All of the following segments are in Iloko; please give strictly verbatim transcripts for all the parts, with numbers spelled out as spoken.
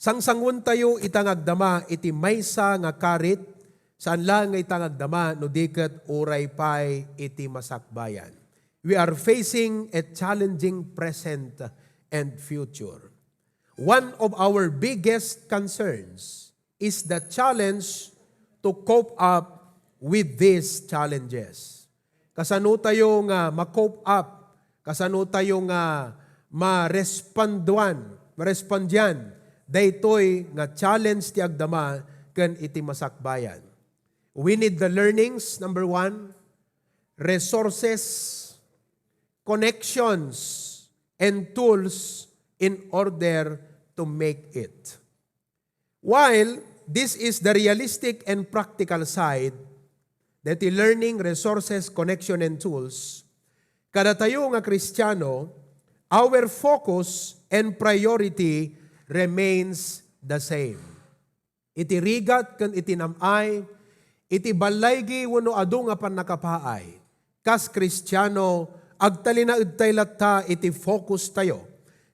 Sangsangontayo ita nga agdama iti maysa nga karit, saan laeng nga ita nga agdama no di ket uray pay iti masakbayan. We are facing a challenging present and future. One of our biggest concerns is the challenge to cope up with these challenges. Kasano tayo nga ma-cope up? Kasano tayo nga maresponduan, marespondian daytoy nga challenge ti agdama ken iti masakbayan? We need the learnings, number one, resources, connections, and tools in order to make it. While this is the realistic and practical side, that the learning, resources, connection, and tools, kadatayo nga Kristiano, our focus and priority remains the same. Iti rigat ken iti nam-ay, iti ballaygi wenno adu nga pannakapaay, kas Kristiano, agtalinaedtay latta iti focus tayo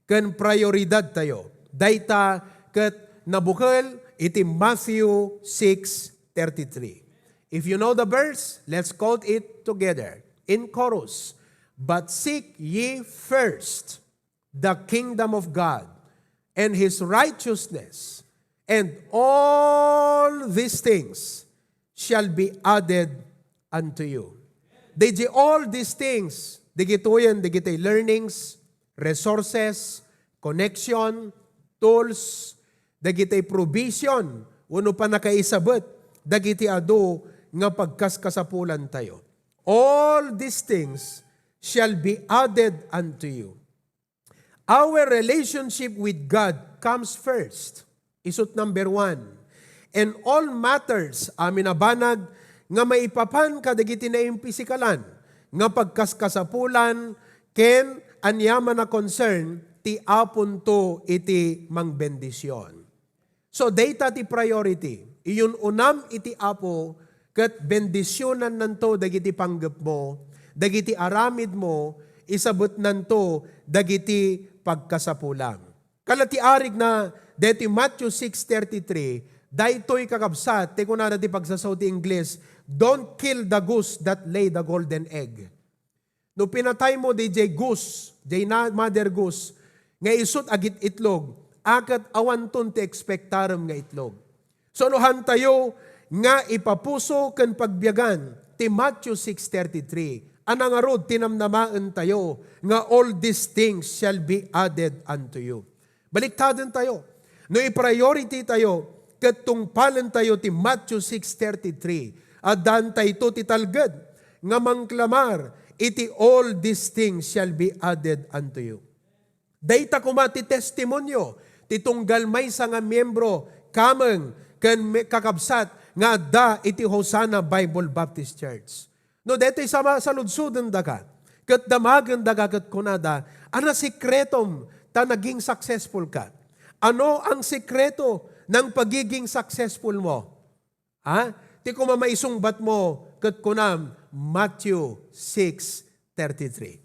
ken prioridad tayo. Dayta ket nabukel iti Matthew six thirty-three. If you know the verse, let's quote it together in chorus. "But seek ye first the kingdom of God and his righteousness, and all these things shall be added unto you." Daydi all these things, dagitoyen, dagiti learnings, resources, connection, tools, dagiti provision, wenno pannakaisabet dagiti adu nga pagkaskasapulantayo. All these things shall be added unto you. Our relationship with God comes first. Isut number one. And all matters, amin a banag, nga maipapan kadagiti naimpisikalan, nga pagkaskasapulan, ken aniaman a concern, ti Aponto iti mangbendision. So, dayta ti priority. Iyun-unam iti Apo, ket bendisionannanto dagiti panggepmo, dagiti aramidmo, isabetnanto dagiti pagkasapulam. Kala ti arigna, deti Matthew six thirty-three, daytoy kakabsat, ti kunada ti pagsasao ti Ingles, "Don't kill the goose that lay the golden egg." No pinataymo diay goose, diay na-, mother goose, nga isut agit-itlog, a ket awanton ti ekspektarem nga itlog. So, no hantayo nga ipapuso ken pagbiagan ti Matthew six thirty-three, a nangarud ti namnamaentayo nga, "All these things shall be added unto you." Baliktadentayo. No i-priority tayo ket tungpalentayo ti Matthew six thirty-three, addantayto ti talged nga mangklamar iti "All these things shall be added unto you." Dayta koma ti testimonio ti tunggal maysa nga miembro, kameng ken me-, kakabsat nga adda iti Hosanna Bible Baptist Church. No detoy sama-, saludsodendaka, ket damagendaka ket kunada, "Ano sikretom ta naging successful ka? Ano ang sikreto ng pagiging successful mo?" Ha? Ti koma maisungbat mo, ket kunam, Matthew six thirty-three.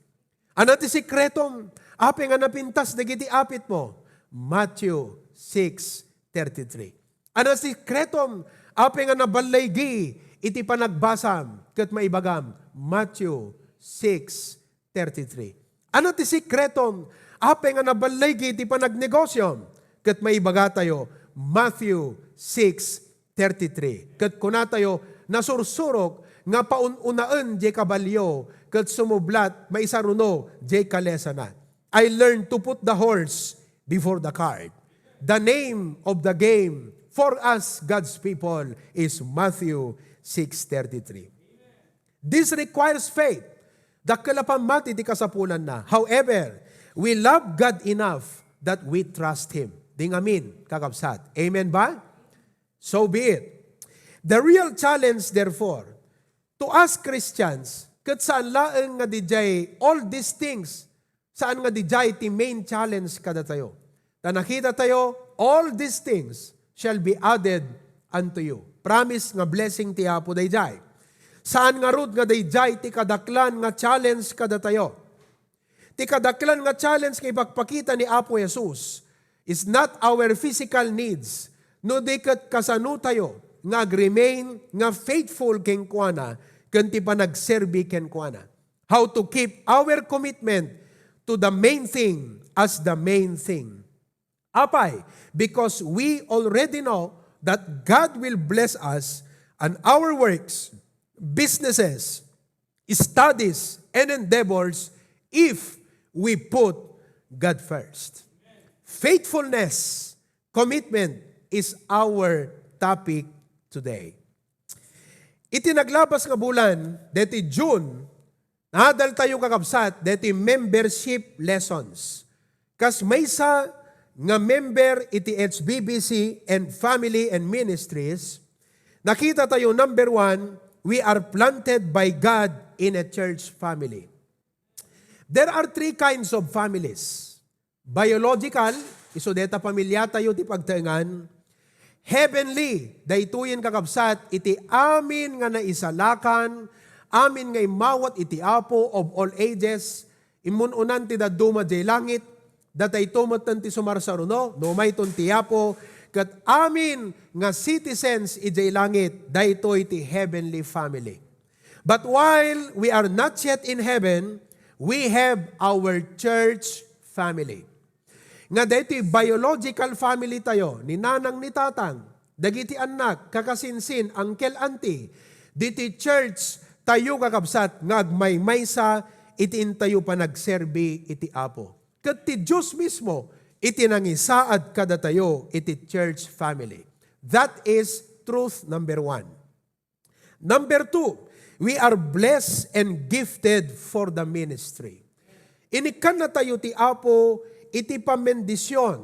Ano ti sikretom? Apay nga napintas dagiti apit mo? Matthew six thirty-three. Ano ti sikretom? Apay nga naballaygi iti panagbasam ket maibagam? Matthew six thirty-three. Ano ti sikretom? Apay nga naballaygi iti panagnegosiom ket maibagatayo? Matthew six thirty-three. Ket kunatayo, "Nasursurok nga paun-unaen diay kabalio ket sumublat maisaruno diay kalesana." I learned to put the horse before the cart. The name of the game for us, God's people, is Matthew six thirty-three. This requires faith. Dakkel a pammati ti kasapulanna. However, we love God enough that we trust Him. Di ngamin, kakabsat. Amen ba? So be it. The real challenge, therefore, to us Christians, ket saan laeng nga didiay all these things, saan nga didiay ti main challenge kadatayo. Ta nakita tayo, "All these things shall be added unto you." Promise nga blessing ti Apo daydiay. Saan ngarud nga daydiay ti kadaklan nga challenge kadatayo. Ti kadaklan nga challenge nga ipakpakita ni Apo Jesus, It's not our physical needs, no di ket kasano tayo nga ag-remain nga faithful kenkuana ken ti panagserbi kenkuana. How to keep our commitment to the main thing as the main thing. Apay, because we already know that God will bless us and our works, businesses, studies, and endeavors if we put God first. Faithfulness, commitment is our topic today. Iti naglabas nga bulan, deti June, naadal tayo, kakabsat, deti membership lessons. Kas maysa nga member iti H B B C and Family and Ministries, nakita tayo, number one, we are planted by God in a church family. There are three kinds of families. Biological, isu deta pamilya tayo ti pagtaengan. Heavenly, daytoyen, kakabsat, iti amin nga naisalakan, amin nga immawat iti Apo of all ages, immun-unan ti dadduma diay langit, datayto metten ti sumarsaruno, no mayton ti Apo, ket amin nga citizens idiay langit, daytoy ti heavenly family. But while we are not yet in heaven, we have our church family. Nga daytoy biological family tayo, ni nanang, ni tatang, dagiti annak, kakasinsin, uncle, auntie, diti church tayo, kakabsat, nga agmaymaysa iti intayo panagserbi iti Apo. Ket ti Dios mismo iti nangisaad kadatayo iti church family. That is truth number one. Number two, we are blessed and gifted for the ministry. Inikkannatayo ti Apo iti pamendisyon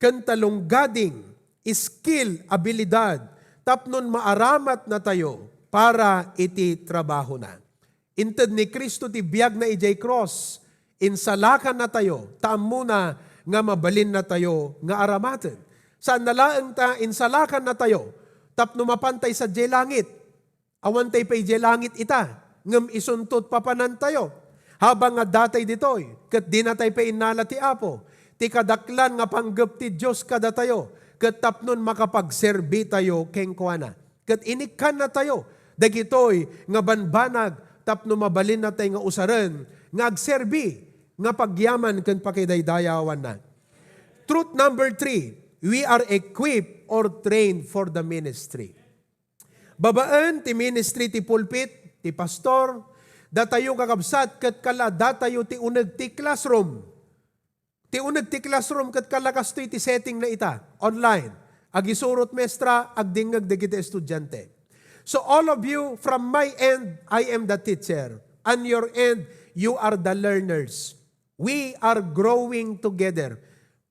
ken talunggading, skill, abilidad, tapnon maaramatnatayo para iti trabahona. Inted ni Cristo ti biagna idiay krus, insalakannatayo, ta ammona nga mabalinnatayo nga aramaten. Saan na laeng ta insalakannatayo tapno mapantay sadiay langit. Awantay pay idiay langit ita, ngem isunto ti papanantayo. Habang addatay ditoy, ket dinatay pay innala ti Apo ti kadaklan nga panggep ti Dios kadatayo, ket tapnon makapagserbitayo kenkuana. Ket inikkannatayo dagitoy nga banbanag tapno mabalinnatay nga usaren nga agserbi nga pagyaman ken pakidaydayawanna. Truth number three, we are equipped or trained for the ministry. Babaen ti ministry ti pulpit, ti pastor, datayo, kakabsat, ket kala datayo ti uneg ti classroom. Ti uneg ti classroom ket kala kastoy ti setting na ita, online. Agisurot mestra, agdingngeg dagiti estudiante. So all of you, from my end, I am the teacher. On your end, you are the learners. We are growing together.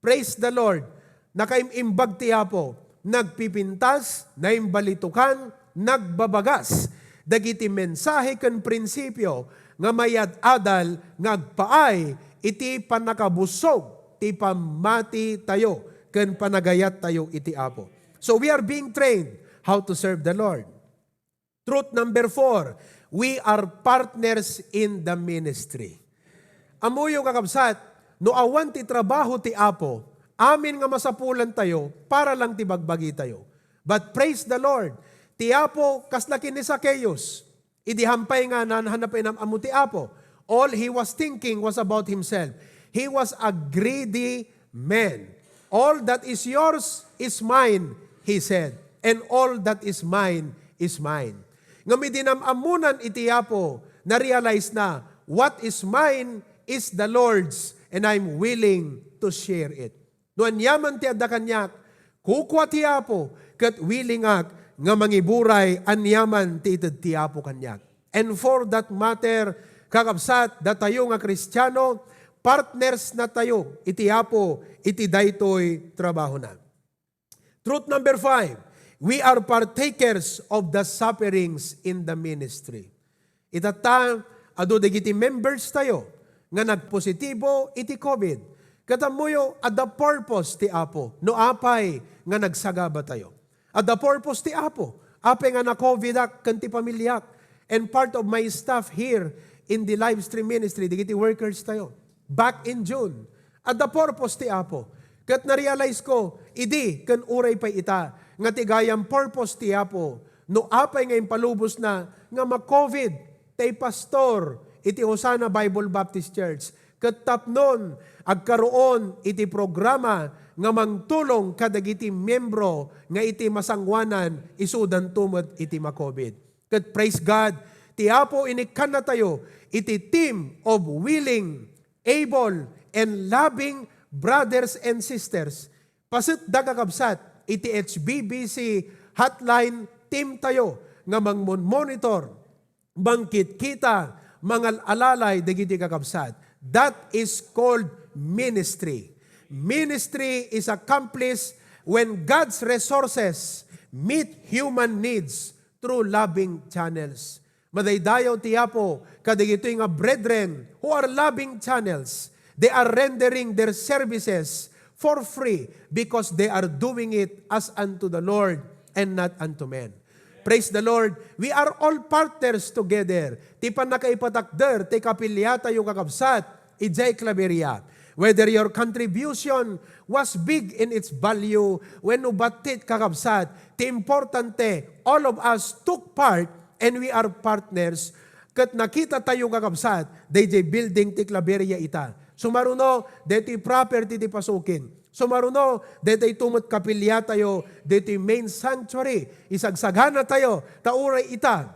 Praise the Lord. Nakaim-imbag ti Apo. Nagpipintas, naimbalitukan, nagbabagas dagiti mensahe ken prinsipio nga mayad-adal nga agpaay iti pannakabusog ti pammatitayo ken panagayattayo iti Apo. So we are being trained how to serve the Lord. Truth number four, we are partners in the ministry. Ammoyo, kakabsat, no awan ti trabaho ti Apo, amin nga masapulantayo, para lang ti bagbagitayo. But praise the Lord, ti Apo kasla ken ni Zacchaeus, idi hampay nga naan-, hanap inam-ammo ti Apo, all he was thinking was about himself. He was a greedy man. "All that is yours is mine," he said. "And all that is mine is mine." Ngem idi nam-ammonan iti Apo, na-realize na, "What is mine is the Lord's, and I'm willing to share it." No aniaman ti adda kaniak, kukua ti Apo, ket willingak nga mangiburay aniaman ti ited ti Apo kaniak. And for that matter, kakabsat, datayo nga Kristiano, partners natayo iti Apo iti daytoy trabahona. Truth number five, we are partakers of the sufferings in the ministry. Itatta, adu dagiti members tayo nga nagpositibo iti covid. Ket ammoyo, adda purpose ti Apo no apay nga nagsagabatayo. Adda purpose ti Apo. Apay nga na-covidak ken ti pamiliak and part of my staff here in the live stream ministry, dagiti workers tayo. Back in June, adda purpose ti Apo. Ket narealize ko, idi ken uray pay ita, nga ti gayam purpose ti Apo, no apay nga impalubosna nga ma-COVID tay pastor iti Hosanna Bible Baptist Church, ket tapnon agkaroon iti programa nga mangtulong kadagiti miembro nga iti masangoanan isudanto met iti ma-COVID. Ket praise God, ti Apo inikkannatayo iti team of willing, able, and loving brothers and sisters. Paset da, kakabsat, iti H B B C hotline team tayo nga mangmon-monitor, mangkitkita, mangal-alalay dagiti kakabsat. That is called ministry. Ministry is accomplished when God's resources meet human needs through loving channels. Madaydayaw ti Apo kadagitoy nga brethren who are loving channels. They are rendering their services for free because they are doing it as unto the Lord and not unto men. Praise the Lord. We are all partners together. Ti pannakaipatakder ti kapiliatayo, kakabsat, idiay Claveria. Whether your contribution was big in its value wenno battit, kakabsat, ti importante, all of us took part and we are partners. Ket nakitatayo, kakabsat, daydiay building ti Claveria ita. Sumaruno, daytoy property ti Pasukin. Sumaruno, daytoy met kapiliatayo, daytoy main sanctuary. Isagsaganatayo, ta uray ita,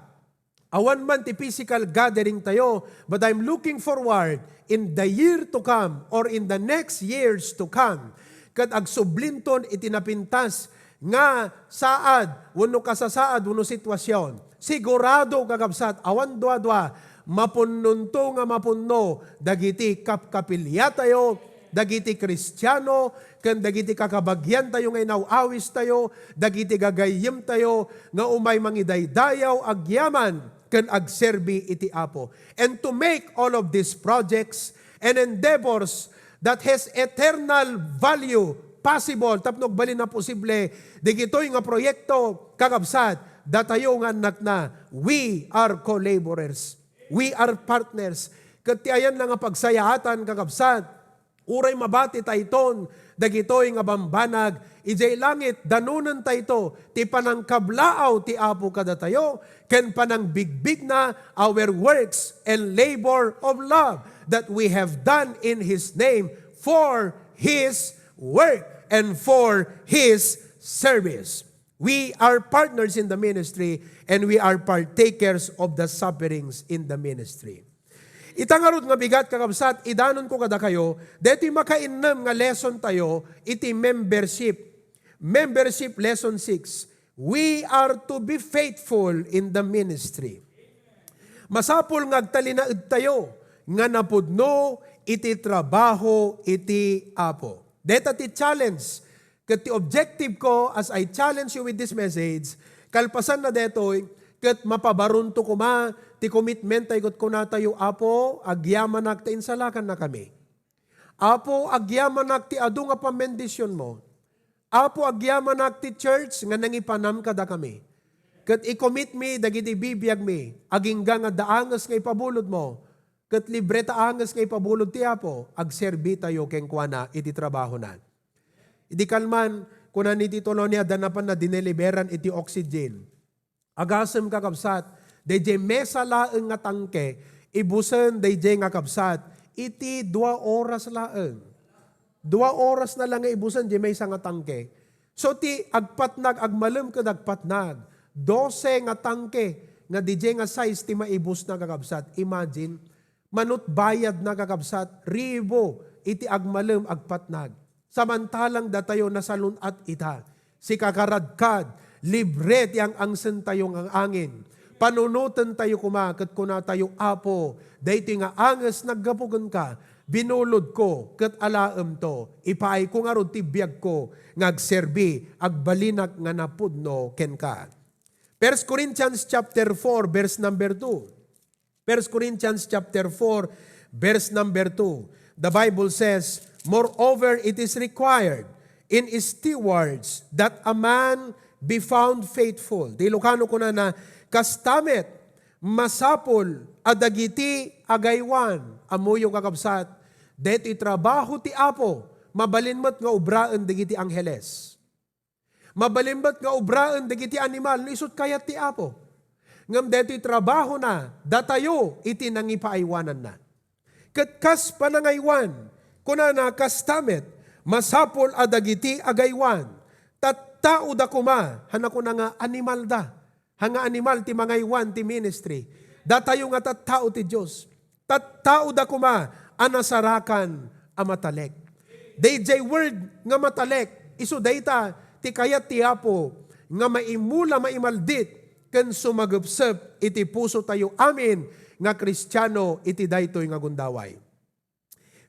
awan man ti physical gathering tayo, but I'm looking forward in the year to come or in the next years to come. Ket agsublinton iti napintas nga saad wenno kasasaad wenno sitwasyon. Sigurado, kakabsat, awan duadua, mapunnonto nga mapunno dagiti kapkapiliatayo, dagiti Kristiano, ken dagiti kakabagiantayo nga inaw-awistayo, dagiti gagayyemtayo nga umay mangidaydayaw agyaman ken agserbi iti Apo. And to make all of these projects and endeavors that has eternal value possible, tapno agbalin a posible, dagitoy nga proyekto, kakabsat, datayo nga annakna, we are collaborers. We are partners. Ket ti ayanna nga pagsayaatan, kakabsat, uray mabatitayton dagitoy nga bambanag idiay langit, danonentayto ti panangkablaaw ti Apo kadatayo ken panangbigbigna, our works and labor of love that we have done in His name for His work and for His service. We are partners in the ministry and we are partakers of the sufferings in the ministry. Ita ngarud nga bigat, kakabsat, idanonko kadakayo, daytoy makainnem nga lesson tayo iti membership. Membership lesson six. We are to be faithful in the ministry. Masapul nga agtalinaedtayo nga napudno iti trabaho iti Apo. Dayta ti challenge ket ti objective ko as I challenge you with this message, kalpasanna daytoy, ket mapabaronto koma ti commitment tayo ket kunatayo, "Apo, agyamanak ta insalakannakami. Apo, agyamanak ti adu nga pammendisionmo. Apo, agyamanak ti church nga nangipanam kadakami. Ket i-commit mi dagiti bibiagmi, agingga nga daanges nga ipabulodmo, ket libre ta anges nga ipabulod ti Apo, agserbi tayo kenkuana iti trabahona." Idi kalman, kuna ni Tito Loni, adda napan nadineliveran iti oxygen. Agasem, kakabsat, daydiay mesa laeng nga tangke, ibusen daydiay nga kabsat, iti dua oras laeng. Dua oras na lang nga ibusen di maysa nga tangke. So, ti agpatnag, agmalem ken agpatnag, dose nga tangke nga daydiay nga size ti maibusna, kakabsat. Imagine, manut bayadna, kakabsat, ribu iti agmalem agpatnag. Samantalang datayo nasalun-at ita. Sika karadkad, libre ti ang-angsentayo nga angin. Panunotentayo koma ket kunatayo, "Apo, daytoy nga anges naggapu kenka, binulodko ket alaemto. Ipaayko ngarud ti biagko nga agserbi, agbalinak nga napudno kenka." First Corinthians chapter four, verse number two. First Corinthians chapter four, verse number two. The Bible says, "Moreover, it is required in stewards that a man be found faithful." Ti Ilocano kunana, "Kasta met, masapul a dagiti agaywan." Ammoyo, kakabsat, daytoy trabaho ti Apo, Mabalin met nga obraen dagiti angheles. Mabalin met nga obraen dagiti animal no isut' kayat ti Apo. Ngem daytoy trabahona, datayo iti nangipaaywananna. Ket kas panangaywan, kunana kasta met, masapul a dagiti agaywan, tattaoda koma, han kuna nga animalda. Ha nga animal ti mangaywan ti ministry. Datayo nga tattao ti Dios. Tattaoda koma a nasarakan a matalek. Dayjay word nga matalek, isu dayta ti kayat ti Apo nga maimula, maimaldit, ken sumagepsep iti pusotayo amin nga Kristiano iti daytoy nga gundaway.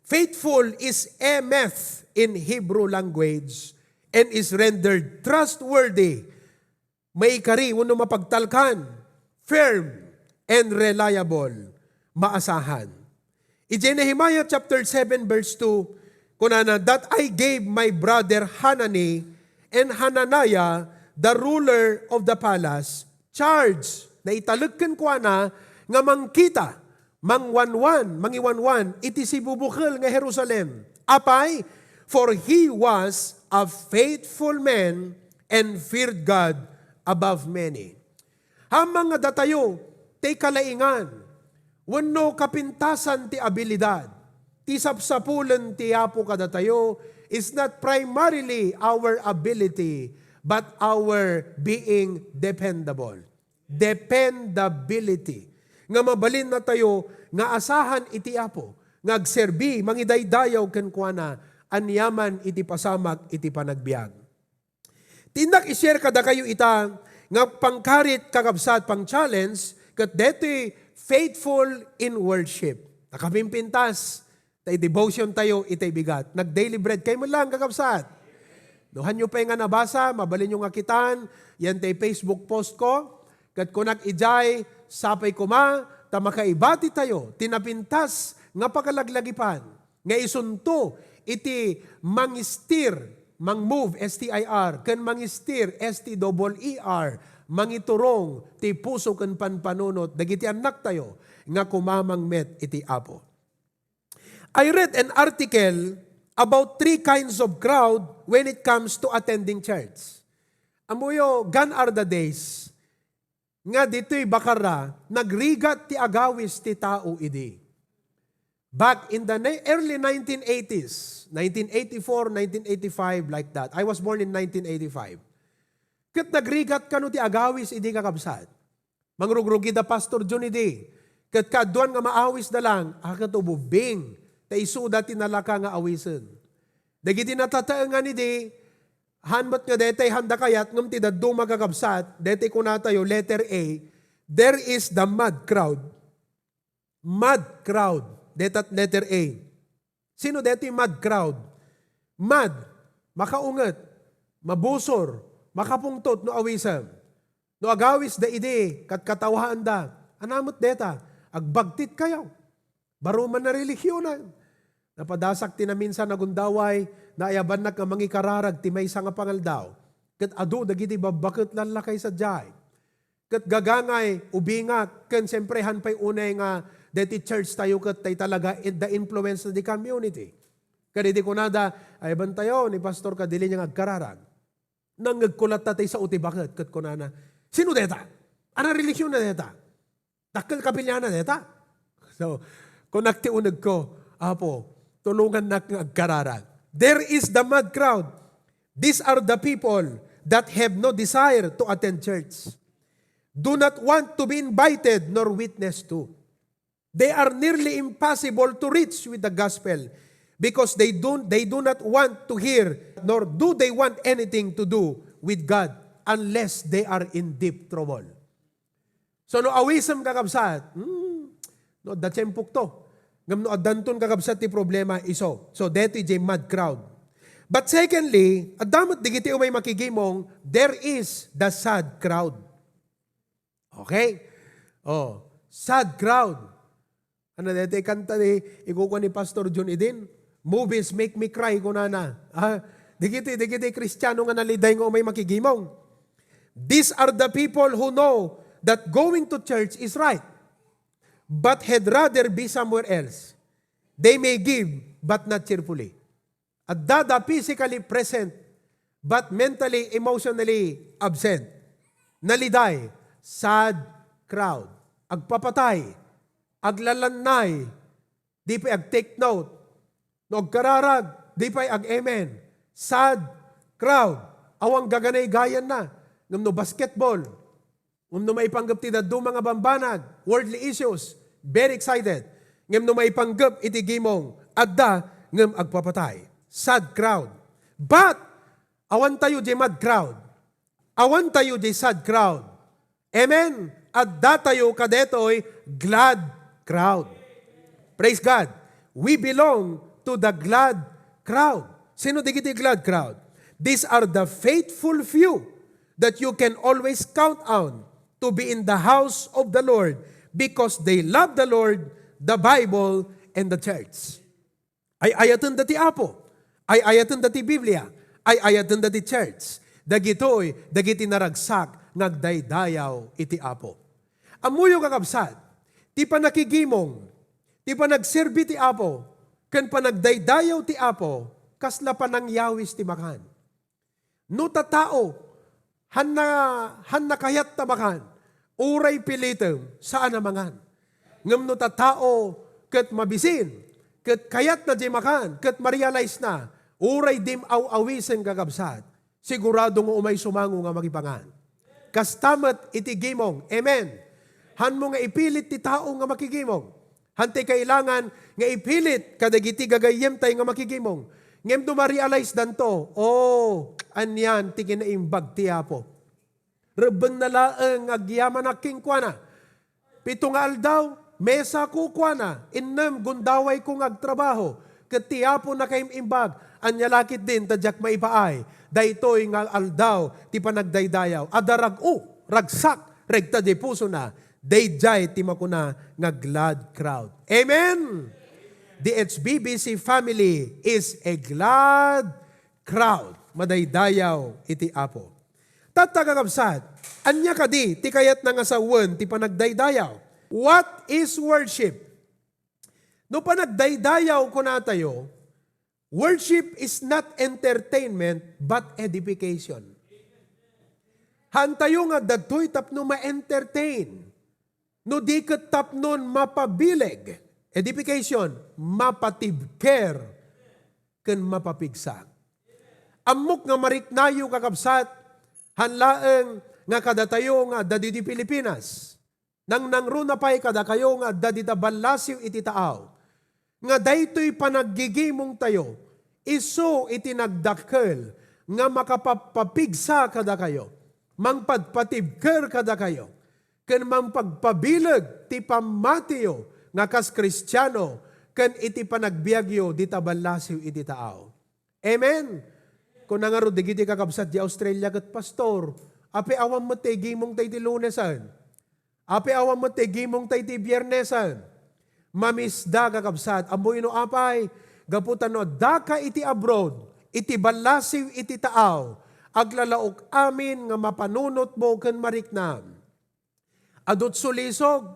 Faithful is emeth in Hebrew language and is rendered trustworthy. Maikari wenno mapagtalkan, firm and reliable, maasahan. Iti Nehemiah chapter seven verse two, kunana, "That I gave my brother Hanani and Hananiah, the ruler of the palace, charge," naitalek kenkuana nga mangkita, mangwanwan, mangiwanwan iti sibubukel nga Jerusalem. Apay, for he was a faithful man and feared God above many. Ammom nga datayo, ti kalaingan, wenno kapintasan ti abilidad, ti sapsapulen ti Apo kadatayo is not primarily our ability, but our being dependable. Dependability. Nga mabalinna tayo nga asahan iti Apo, nga agserbi, mangidaydayaw kenkuana, aniaman iti pasamak iti panagbiag. Ti innak i-share kadakayo ita nga pangkarit, kakabsat, pang-challenge, ket detoy faithful in worship. Nakapimpintas, tay devotion tayo, itay bigat. Nag-daily bread kayo man lang, kakabsat. No, hanyo pay nga nabasa, mabalinyo nga kitan, yan tay Facebook post ko. Ket kunak idiay, sapay koma, ta makaibati tayo, ti napintas nga pagalaglagipan. Nga isunto iti mangistir, mang-move, S T I R, ken mangistir, S T double E R, mangiturong ti puso ken panpanunot dagiti annaktayo nga kumamang met iti Apo. I read an article about three kinds of crowd when it comes to attending church. Ammoyo, gone are the days nga ditoy Bacarra, nagrigat ti agawis ti tao idi. Back in the ni-, early nineteen eighties, nineteen eighty-four, nineteen eighty-five, like that. I was born in nineteen eighty-five. Ket nagrigat kano ti agawis idi, kakabsat. Mangrugrugida Pastor John idi. Ket kaaduan nga maawisda lang, a, ket ububing, ta isuda ti nalaka nga awisen. Dagiti natataengan idi, han met nga daytay handa kayat, ngem ti dadduma, kakabsat, daytay kunatayo, letter A, there is the mad crowd. Mad crowd. Dayta letter A. Sino daytoy mad crowd? Mad, makaunget, mabusor, makapungtot no awisem. No agawisda idi, ket katawaanda, ania met dayta, agbagtit kayo. Baro man a relihiyonan. Napadasak ti naminsan a gundaway, naayabannak nga mangikararag ti maysa nga pangaldaw. Ket adu dagiti babbaket lallakay sadiay. Ket gagangay, ubingak, ken siempre, han pay unay nga deti church tayo ket tay talaga in-, the influence of the community. Ket idi kunada, "Ayaban tayo ni Pastor Cadillo nga agkararag." Nangngegko latta tay sao ti baket, ket kunana, "Sino deta? Anong relihiyon na deta? Dakkel kapilian na deta?" So, kunak ti unegko, "Apo, tulongannak nga agkararag." There is the mad crowd. These are the people that have no desire to attend church, do not want to be invited nor witness to. They are nearly impossible to reach with the gospel because they do, they do not want to hear, nor do they want anything to do with God unless they are in deep trouble. So, no awisem, kakabsat, hmm, no adda tiempok to. Ngem no addanton, kakabsat, ti problema, isu. So, deti jay mad crowd. But secondly, adda met digiti umay makigimong, there is the sad crowd. Okay? Oh, sad crowd. Ano deti kanta ni, ikukua ni Pastor John Eden? "Movies make me cry," kunana. Ah, digiti, digiti Kristiano nga naliday nga umay makigimong. These are the people who know that going to church is right, but had rather be somewhere else. They may give, but not cheerfully. Adda da physically present, but mentally, emotionally absent. Naliday, sad crowd. Agpapatay, aglalannay, di pay ag-take note. No agkararag, di pay ag-amen. Sad crowd. Awan gaganaygayanna. Ngem no basketball, ngem no maipanggep ti dadduma nga bambanag, worldly issues, very excited. Ngem no maipanggep iti gimong, adda ngem agpapatay. Sad crowd. But, awan tayo di mad crowd. Awan tayo di sad crowd. Amen? Adda tayo kadetoy glad crowd. Praise God. We belong to the glad crowd. Sino dagiti glad crowd? These are the faithful few that you can always count on to be in the house of the Lord because they love the Lord, the Bible, and the church. Ay-ayatenda ti Apo. Ay-ayatenda ti Biblia. Ay-ayatenda ti church. Dagitoy, dagiti naragsak nga agdaydayaw iti Apo. Ammoyo, kakabsat, ti panakigimong, ti panagserbi ti Apo, ken panagdaydayaw ti Apo, kasla panangyawis ti makan. No tatao, hanna, hanna kayat ta makan, uray pilitem, saan a mangan. Ngem no tatao ket mabisin, ket kayatna di makan, ket ma-realize na, uray dim aw-awisen, kakabsat, sigurado nga umay sumango nga makipangan. Kasta met iti gimong. Amen. Hanmo nga ipilit ti tao nga makigimong. Hantay kailangan nga ipilit kadagiti gagayyemtay nga makigimong. Ngem no ma-realize danto, oh, anian ti kinaimbag ti Apo. Rebbengna laeng nga agyamanak kenkuana. Pito nga aldaw, mesa ko kuana, innem gundawayko nga agtrabaho, ket ti Apo nakaim-imbag, ania la ketdin ta diak maipaay. Daytoy nga aldaw ti panagdaydayaw. Adda rag-o, ragsak, regta di pusona. Daydiay ti makuna nga glad crowd. Amen! The H B B C family is a glad crowd. Madaydayaw iti Apo. Tatta, kakabsat, ania kadi ti kayatna nga sawen ti panagdaydayaw? What is worship? No panagdaydayaw kunatayo, worship is not entertainment but edification. Hantayo nga adda daytoy tapno ma-entertain. No di ket tapnon mapabileg, edification, mapatibker, ken mapapigsa. Ammok nga mariknayo, kakabsat, han laeng nga kadatayo nga adda didi Pilipinas, nangnangruna pay kadakayo nga adda dita ballasiw iti taaw, nga daytoy panaggigimongtayo, isu iti nagdakkel nga makapapapigsa kadakayo, mangpadpatibker kadakayo, ken mangpagpabileg ti pammatiyo nga kas Kristiano ken iti panagbiagyo dita ballasiw iti taaw. Amen! Kuna ngarud dagiti kakabsat di Australia ket, "Pastor, apay awan met ti gimongta iti Lunesan? Apay awan met ti gimongta iti Biernesan?" Mamisda, kakabsat. Ammoyo no apay? Gapu ta no addaka iti abroad, iti ballasiw iti taaw, aglalaok amin nga mapanunotmo ken mariknam. Adut sulisog,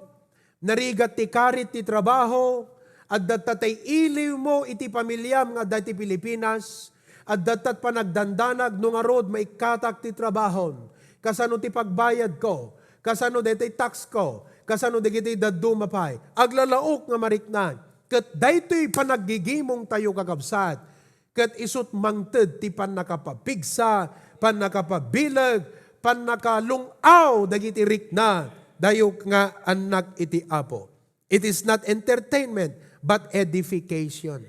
narigat ti karit ti trabaho, addatta tay iliwmo iti pamiliam nga adda iti Pilipinas, addatta panagdandanag no ngarud maikkatak ti trabahom, kasano ti pagbayadko, kasano daytoy taxko, kasano dagiti dadduma pay, aglalaok nga marikna, ket daytoy panaggigimongtayo, kakabsat, ket isut mangted ti pannakapapigsa, pannakapabileg, pannakalung-aw dagiti rikna, dayok nga annak iti Apo. It is not entertainment, but edification.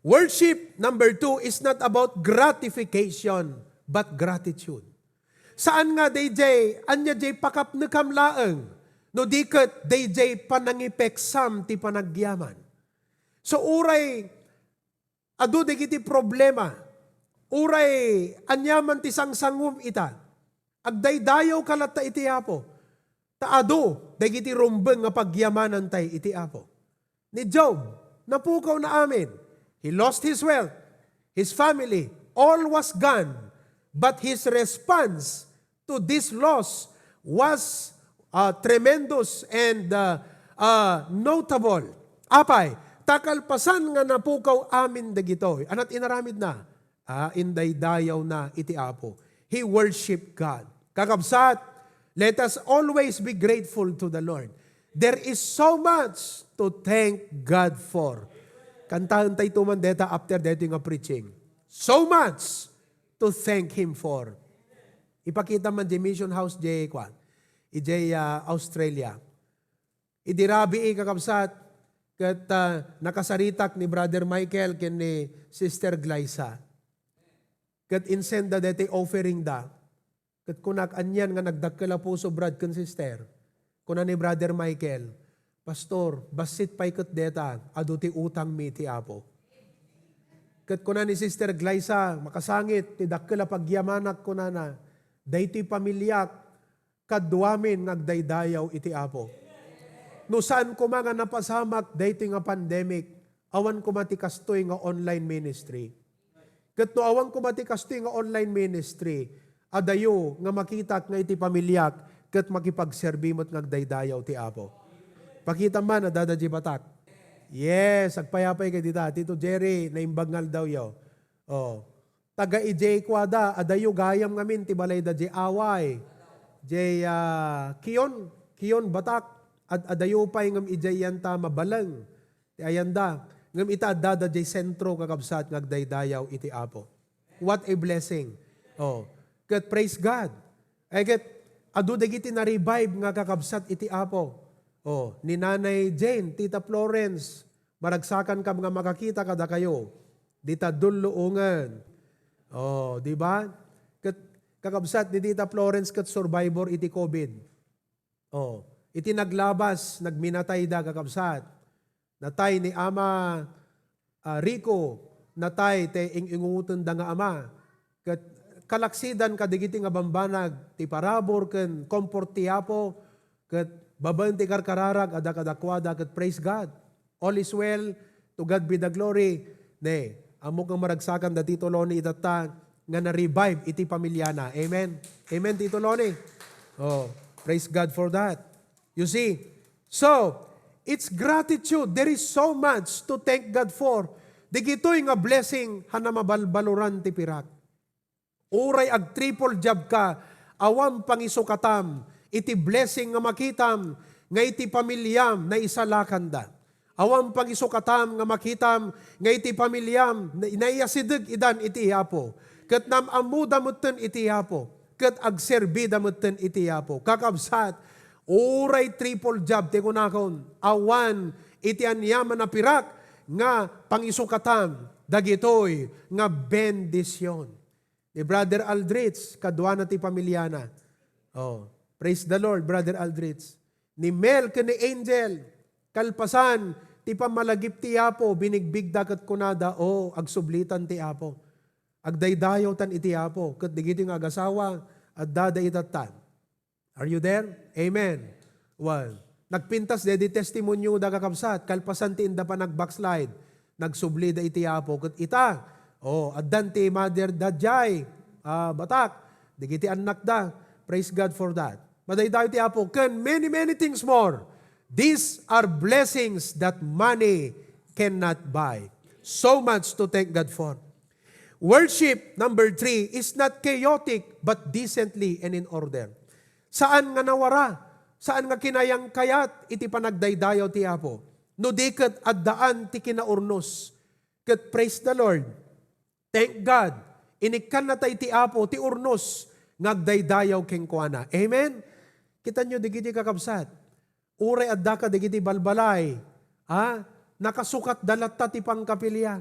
Worship, number two, is not about gratification, but gratitude. Saan nga dayjay, ania jay pakapnekam laeng, no di ket dayjay panangipeksam ti panagyaman. So, uray adu dagiti problema, uray aniaman ti sangsangom ita, agdaydayawka latta iti Apo. Ta adu dagiti rumbeng nga pagyamanantay iti Apo. Ni Job, napukawna amin. He lost his wealth, his family, all was gone. But his response to this loss was, uh, tremendous and, uh, uh, notable. Apay, Ta kalpasan nga napukaw amin dagitoy, anat inaramidna? Ah, indaydayawna iti Apo. He worshiped God. Kakabsat, let us always be grateful to the Lord. There is so much to thank God for. Kantaen tayo man deta after dito nga preaching. So much to thank Him for. Ipakita man di mission house di kwan, ijay, ah, Australia. Idi rabii, kakabsat, ket, ah, nakasaritak ni Brother Michael ken ni Sister Glyza. Ket insenda deti offering da. Ket kunak, "Anian nga nagdakkel a puso, brad ken sister?" Kuna ni Brother Michael, "Pastor, bassit pay ket deta, adu ti utangmi iti Apo." Ket kuna ni Sister Glyza, makasangit ti dakkel a pagyamanak, kunana, "Daytoy pamiliak, kaduamin nga agdaydayaw iti Apo." No saan koma nga napasamak daytoy nga pandemic, awan koma ti kastoy nga online ministry. Ket no awan koma ti kastoy nga online ministry, adayo nga makitak nga iti pamiliak ket makipagserbi met nga agdaydayaw ti Apo. Pakita man a dada di batak. Yes, agpayapay kay dita. Tito Jerry, naimbag nga aldawyo. Oh. Taga ijay kuada, adayo gayam ngamin ti balayda, jay away. Jay, ah, Kion, Kion, Batak. Ad-, adayo pay ngem ijay yanta mabaleng ti ayanda. Ngem ita addada jay sentro, kakabsat, nga agdaydayaw iti Apo. What a blessing. Oh. Ket praise God. Ay ket, adu dagiti na-revive nga kakabsat iti Apo. Oh, ni Nanay Jane, Tita Florence, maragsakankam nga makakita kadakayo. Dita dulluongen. Oh, di ba? Ket kakabsat ni Tita Florence ket survivor iti covid. Oh, iti naglabas, nagminatayda, kakabsat. Natay ni Ama, ah, Rico, natay ti ing-ingungotenda nga ama. Ket kalaksidan kadagiti nga bambanag ti parabur ken comfort ti Apo, ket babaen ti karkararag adda kadakuada, ket praise God. All is well, to God be the glory. Ne, ammok nga maragsakan da Tito Loni itatta nga na-revive iti pamiliana. Amen. Amen, Tito Loni. Oh, praise God for that. You see? So, it's gratitude. There is so much to thank God for. Digitoy nga blessing, hana mabalbaluran ti pirak. Uray ag-triple job ka, awan pangisukatam iti blessing nga makitam nga iti pamiliam naisalakanda. Awan pangisukatam nga makitam nga iti pamiliam na-, naiyasideg idan iti Apo. Ket nam-ammoda metten iti Apo. Ket agserbida metten iti Apo. Kakabsat, uray triple job ti kunakon, awan iti aniaman a pirak nga pangisukatam dagitoy nga bendision. Ni Brother Aldrich, kaduana ti pamiliana. Oh, praise the Lord, Brother Aldrich. Ni Mel ken ni Angel, kalpasan ti pammalagip ti Apo, binigbigda ket kunada, "Oh, agsublitan ti Apo. Agdaydayawtan iti Apo." Ket digiti nga agasawa, addada itatta. Are you there? Amen. Well, nagpintas dedi testimonio da, kakabsat, kalpasan ti inda pa nag-backslide. Nagsublida iti Apo. Ket ita, oh, addan ti mother da jay, ah, batak, digiti annakda. Praise God for that. Madaydayaw ti Apo. Ken many, many things more. These are blessings that money cannot buy. So much to thank God for. Worship, number three, is not chaotic but decently and in order. Saan nga nawara, saan nga kinayangkayat iti panagdaydayaw ti Apo. No di ket addaan ti kinaurnos. Ket praise the Lord. Thank God. Inikkannata iti Apo ti urnos nga agdaydayaw kenkuana. Amen? Kitanyo, digiti kakabsat. Uray addaka dagiti balbalay, ha? Nakasukatda latta ti pangkapilia.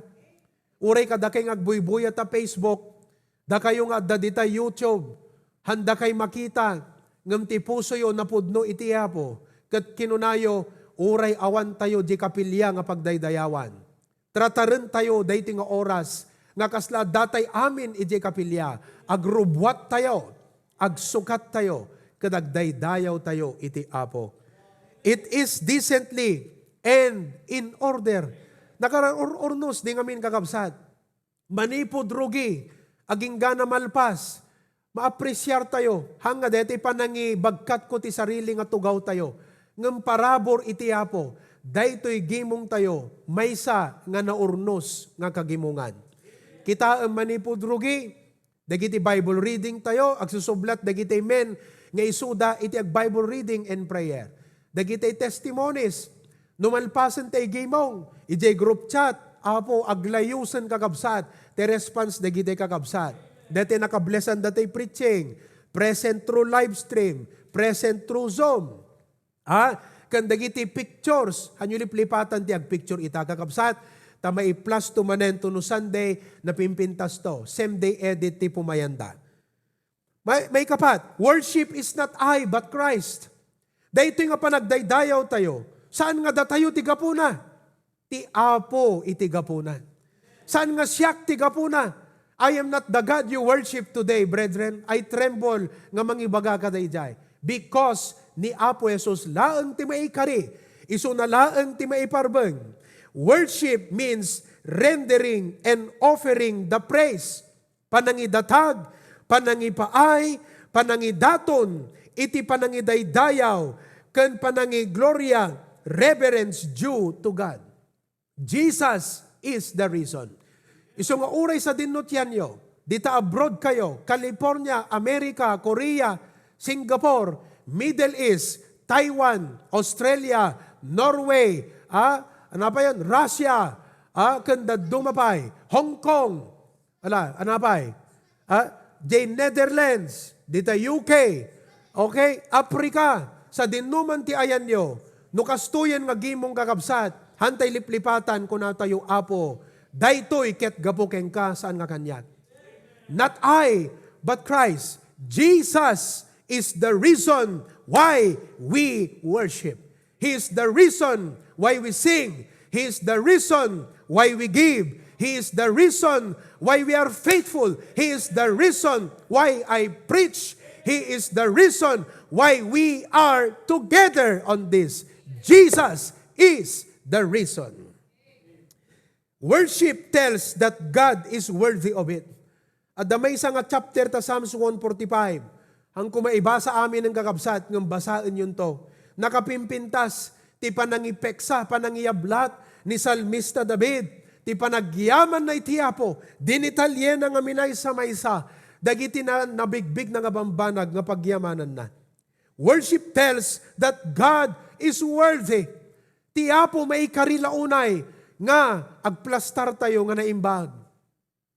Uray kadakay nga agbuybuyat ta Facebook, dakayo nga adda dita YouTube, handakay makita, ngem ti pusoyo napudno iti Apo, ket kinunayo, "Uray awantayo di kapilia nga pagdaydayawan." Tratarentayo daytoy nga oras nga kasla addatay amin idiay kapilia, agrubbuattayo, agsukattayo, ket agdaydayawtayo iti Apo. It is decently and in order. Nakaraur-urnos di ngamin, kakabsat. Manipud rugi, agingga na malpas, maapresiartayo, haan nga daytoy panangibagkatko ti sarili nga tugawtayo, ngem parabur iti Apo. Daytoy gimongtayo, maysa nga naurnos nga kagimongan. Kitaem manipud rugi, dagiti Bible reading tayo, agsusublat dagiti men nga isuda iti ag-Bible reading and prayer. Dagiti testimonies, no malpasen tay gimong, idiay group chat, Apo, aglayosen kakabsat, ti response dagiti kakabsat. Dati nakablessan dati preaching, present through live stream, present through Zoom. Ha? Ken dagiti pictures, hanyo liplipatan ti agpicture ita, kakabsat, ta maiplas to manen to no Sunday, napimpintas to. Same day edit ti pumayanda. May, may kapat, worship is not I, but Christ. Daytoy nga panagdaydayaw tayo, saan nga datayo ti gapuna? Ti Apo iti gapuna. Saan nga siak ti gapuna? I am not the God you worship today, brethren. I tremble nga mangibaga kadaydiay. Because ni Apo Jesus laeng ti maikari, isuna laeng ti maiparbeng. Worship means rendering and offering the praise, panangidatag, panangipaay, panangidaton iti panangidaydayaw, ken panangigloria, reverence due to God. Jesus is the reason. Isu nga uray sadin no tianyo, dita abroad kayo, California, America, Korea, Singapore, Middle East, Taiwan, Australia, Norway, ah, ano pa yan? Russia, ah, ken dadduma pay, Hong Kong, ala, ano pay? Ah, the Netherlands, dita U K, okay, Africa, sadin no man ti ayanyo, no kastoyen nga gimong kakabsat, hantay liplipatan, kunatayo, Apo, daytoy ket gapu kenka, saan nga kaniak. Not I, but Christ. Jesus is the reason why we worship. He is the reason why we sing. He is the reason why we give. He is the reason why we are faithful. He is the reason why I preach. He is the reason why we are together on this. Jesus is the reason. Worship tells that God is worthy of it. Adda maysa nga chapter ta Psalms one forty-five. Hanko maibasa amin nga kakabsat, ngem basaenyonto. Nakapimpintas ti panangipeksa, panangiyablat ni Salmista David, ti panagyamanna iti Apo, dinetalyena nga minaysa-maysa dagiti na-, nabigbigna nga bambanag nga pagyamananna. Worship tells that God is worthy. Ti Apo maikari la unay nga agplastartayo nga naimbag.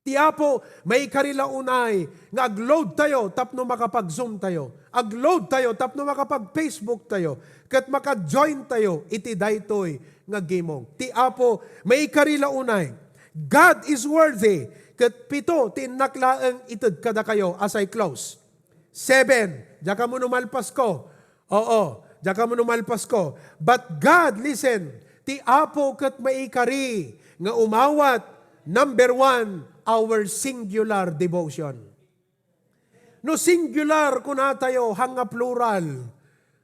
Ti Apo maikari la unay nga agload tayo tapno makapag-Zoom tayo. Agload tayo tapno makapag-Facebook tayo. Ket maka-join tayo iti daytoy nga gimong. Ti Apo maikari la unay. God is worthy. Ket pito ti innak laeng ited kadakayo as I close. Seven. Diak ammo no malpasko. Oo, diak ammo no malpasko. But God, listen, ti Apo ket maikari nga umawat, number one, our singular devotion. No singular, kunatayo, hanga plural.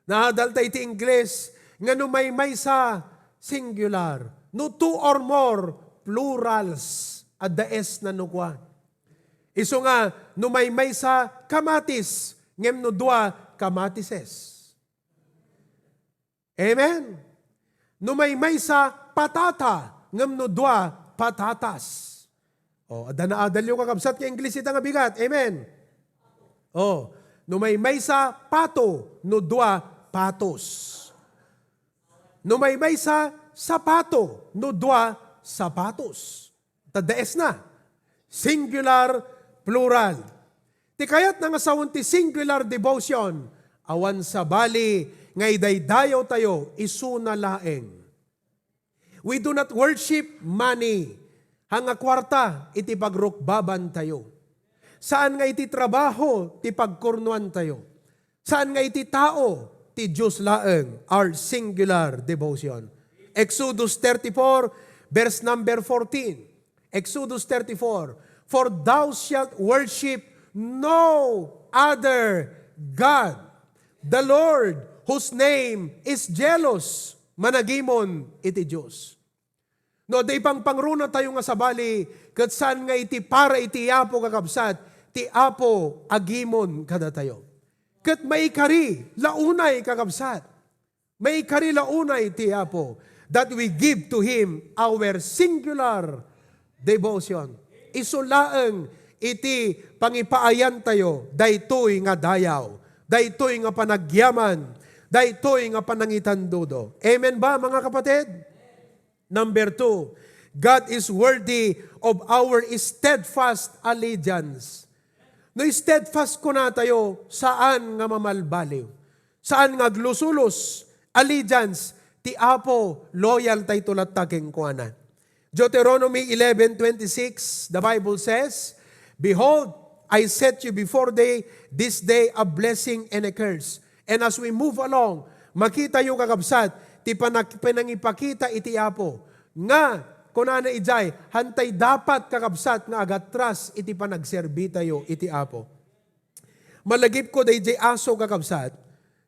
Naadalta iti Ingles nga no maymaysa, singular. No two or more, plurals. Adda S na no kua. Isu nga, no maymaysa, kamatis, ngem no dua, kamatises. Amen? No maymaysa, patata, ngem no dua, patatas. O, adda naadalyo kakabsat nga Ingles ita nga bigat. Amen? O, no maymaysa, pato, no dua, patos. No maymaysa, sapato, no dua, sapatos. Ta the S na. Singular, plural. Ti kayatna nga sawen ti singular devotion, awan sabali nga idaydayaw tayo isuna laeng. We do not worship money. Hanga kuarta iti pagrukbaban tayo. Saan nga iti trabaho ti pagkurnoan tayo. Saan nga iti tao, ti Dios laeng, our singular devotion. Exodus thirty-four, verse number fourteen. Exodus thirty-four, "For thou shalt worship no other God, the Lord, whose name is jealous." Managimon iti Dios. No, adda ipangpangruna tayo nga sabali, ket saan nga iti para iti Apo, kakabsat, ti Apo agimon kadatayo. Ket maikari la unay, kakabsat. Maikari la unay ti Apo. that we give to Him our singular devotion. Isu laeng iti pangipaayantayo daytoy nga dayaw, daytoy nga panagyaman, daytoy nga panangitandudo. Amen ba, mga kapatid? Number two, God is worthy of our steadfast allegiance. No steadfast kunatayo, saan nga mamalbaliw, saan nga aglusulos, allegiance, ti Apo, loyal tayo latta kenkuana. Deuteronomy eleven twenty-six, the Bible says, "Behold, I set you before thee this day a blessing and a curse." And as we move along, makitayo, kakabsat, ti panak-, panangipakita iti Apo nga kunana idiay, hantay dapat, kakabsat, nga agatras iti panagserbitayo iti Apo. Malagipko daydiay aso, kakabsat,